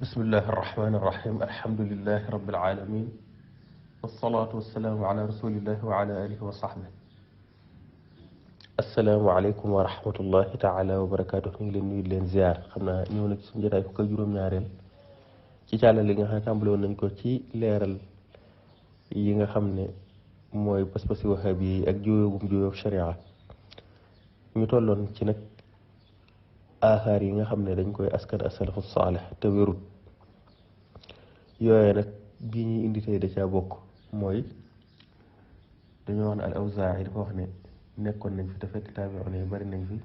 bismillahi irrahmani irrahim alhamdulilahi rabbil alamin wasalaatu wasalaamu ala rasulillahi wa ala alihi wa sahbi asalaamualeykum wa rahmatullahi taala wa barakaatu ñu ngi leen nuyu leen ziar xam naa ñëw na ci suñu jotaay fukk ak juróom-ñaareel ci càllal li nga xam ne tàmbale woon nañ ko ci leeral yi nga xam ne mooy pas-pasi wahabi yi ak juyóogum juyóog sharia ñu tolloon ci nag aaxaar yi nga xam ne dañ koy askan asalafu saalih te wérut yooye nag bii ñuy indi tey da caa bokk mooy dañoo wax ne al awzaa'i dafa wax ne nekkoon nañ fi te fekk taabi'un yi bari nañ fi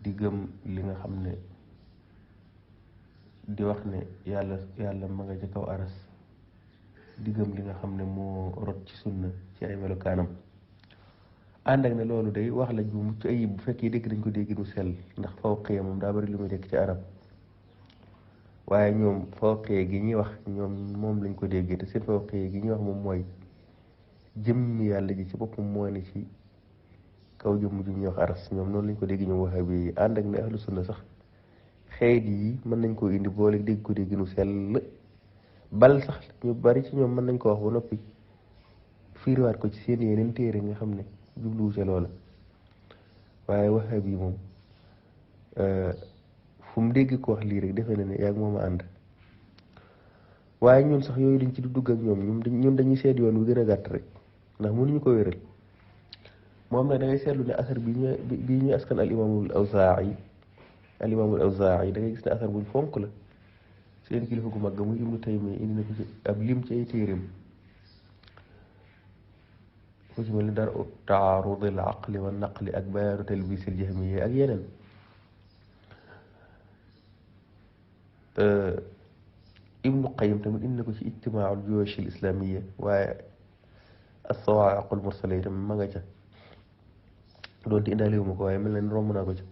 di gëm li nga xam ne di wax ne yàlla ma nga ca kaw aras di gëm li nga xam ne moo rot ci sunna ci ay melokaanam ànd ak ne loolu day wax la ju mucc ayib bu fekkee dégg dañ ko dégg nu sell ndax fawqiya moom daa bari lu muy dekk ci arab waaye ñoom fawqiya gi ñuy wax ñoom moom lañ ko déggee te seen fawqiya gi ñuy wax moom mooy jëmmi yàlla ji ci boppam moo ne ci kaw jëmm ju ñuy wax aras ñoom noonu lañ ko dégg ñoom wahabi yi ànd ak ne ahlu sunna sax xeet yi mën nañ koo indi boole dégg ko dégg nu sell bal sax ñu bari ci ñoom mën nañ ko wax ba noppi fiiriwaat ko ci seen yeneen téere nga xam ne jubluwu ca loola waaye wahabi yi moom fu mu dégg ko wax lii rek defe na ne yaa ngi moom a ànd waaye ñun sax yooyu dañ ci du dugg ak ñun dañuy seet yoon wi gën a gàtt rek ndax mënuñu ko wéral moom nag da ngay seetlu ne asar bii ñuy askan al imaamul awzaa'i da ngay gis ne asar buñ fonk la seen kilifa gu mag muy Ibnu Taymiya indi na ko ci ab lim ci ay téeréem fu ci mel ni dara taarud al aqli wa naqli ak bayaanu talbis al jahmiya ak yeneen Ibnu Qayyim tamit indi na ko ci ijtimaaul juyuush al islamiyya waaye as-sawaa'iq al mursala itam ma nga ca doonte indaale ma ko waaye mel na ni romb naa ko ca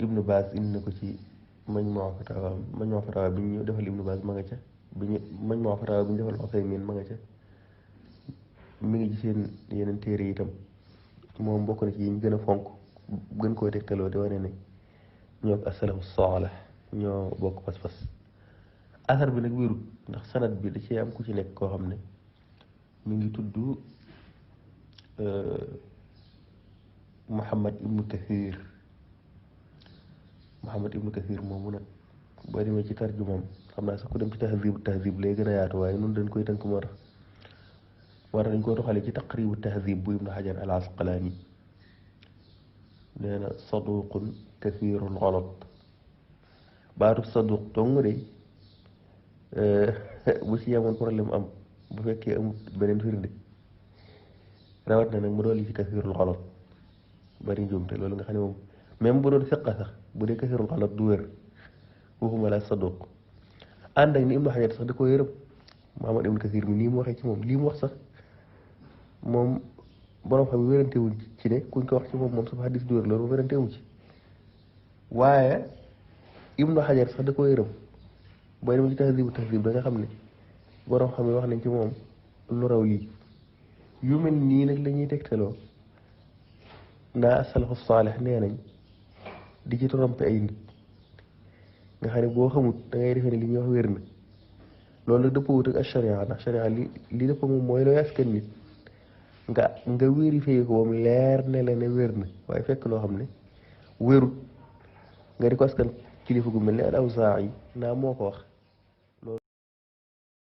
Ibnu Baaz indi na ko ci Majmuu Fatawa bi ñu defal Ibnu Baaz ma nga ca Majmuu Fatawa bi ñu defal Usaymiin ma nga ca mi ngi ci seen yeneen téere itam moom bokk na ci yi ñu gën a fonk gën koo tegtaloo di wane ne ñoo ak asalafu saalih ñoo bokk pas-pas asar bi nag wérut ndax sanad bi da cee am ku ci nekk koo xam ne mi ngi tudd Muhammad ibnu Kathir moomu nag boo demee ci tarjumaam xam naa sax ku dem ci tahzib lay gën a yaatu waaye nun dañ koy tënk moo tax dañ koo doxale ci taqribu tahzib bu Ibnu Hajar al Asqalaani nee na saduqun kathirul galat baatu saduq dong de bu ci yemoon problème am bu fekkee amut beneen firnde rawat na nag mu dolli ci kathirul galat bari njuumte loolu nga xam ne moom même bu doon fiqa sax bu dee kathirul galat du wér waxuma la saduq ànd ak ni Ibnu Hajar sax da ko yërëm Muhammad ibnu Kathir mi nii mu waxee ci moom lii mu wax sax moom borom xam wérante wuñ ci ne kuñ ko wax ci moom sax hadis du wér loolu wérante wu ci waaye Ibnu Hajar sax da ko yërëm booy dem ci tahzib da nga xam ne borom xam wax nañ ci moom lu raw yi yu mel nii nag la ñuy tegtaloo naa asalafu saalih nee nañ di ci tromper ay nit nga xam ne boo xamut da ngay defee ne li ñuy wax wér na loolu nag dëppoo wut ak sharia ndax sharia li dëppoo moom mooy looy askan nit nga vérifié ko moom leer ne la ne wér na waaye fekk loo xam ne wérut nga di ko askan kilifa gu mel ne al Awzaa'i naa moo ko wax